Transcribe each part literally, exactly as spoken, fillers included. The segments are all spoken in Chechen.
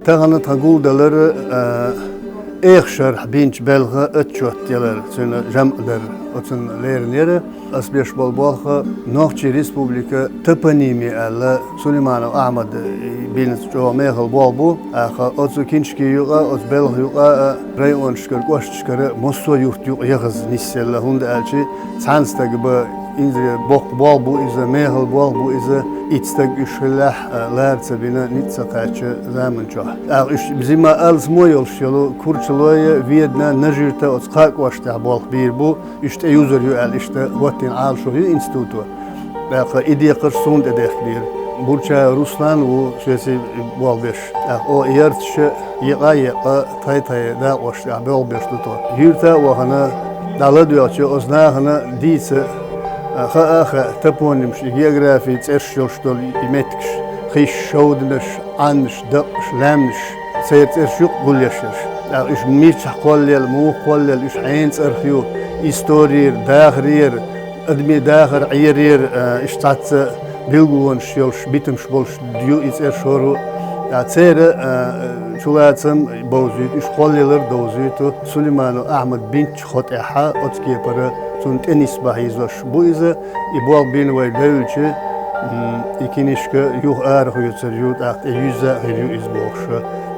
Тахана тхан гулдалар, а, эхархьа бинча белхан отчёт ялар, цуьнан жамӀ дар, оцунна лерина яра. Ас беш болу болх Нохчийн Республика топонимия аьлла, Сулейманов Ахьмада бина чӀогӀа мехала болх бу. ТӀаккха оцу киншки юкъа, оцу белхан юкъа а, районашкара, кӀошташкара массо а юрт юкъа яхаза нисъелла, хӀунда аьлча цхьана стага бан инзаре боккха болх бу иза, мехала болх бу иза, итт стаг уьш хиллехь а лара ца бина, ницкъ ца кхаьчча заман чохь. ТӀаккха уьш зима алсамо йолуш йолу Курчалой, Ведана, Нажи-Юьрта, оцу кхаа кӀоштахь болх бийр бу, уьш тӀеюзур ю аьлла, иштта хӀоттийна Ӏалашо ю институто. ТӀаккха и декхарш суна тӀедехкинера. Бурчаев Руслан ву соьций болх беш. ТӀаккха оха ярташа екъа а екъна, тхай-тхай дакъош тӀехь болх беш ду тхо. Юьрта а вахана, дӀа ладоьгӀча, оцу нахана дийца, а, хаа а хаьа топонимаш, и географин цӀераш йолуш долу и меттигаш, хиш, шовданаш, Ӏаннаш, дакъаш, лаьмнаш, церан цӀераш юкъа гулъеш ерш. ТӀаккха уьш мичахь кхоллаелла, муха кхоллаелла, уьш хьенан цӀарах ю, исторера, дахарера, адамийн дахар, Ӏерера, а, уьш цхьацца билгалонаш йолуш, битамаш болуш ю и цӀераш хӀора а. ТӀаккха церан, а, чулацам бовзуьйту, уьш кхоллаялар довзуьйту, Сулейманов Ахьмада бинчу хӀоттехь, оцу кепара цунна тӀе нисбан хьийзош бу иза. И болх бина вай девлча, м, и кинишка юха арахоьцур ю, тӀаккха тӀе юьзза а хир ю иза бохуш,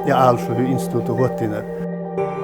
тӀе Ӏалашо ю институто хӀоттийнарг.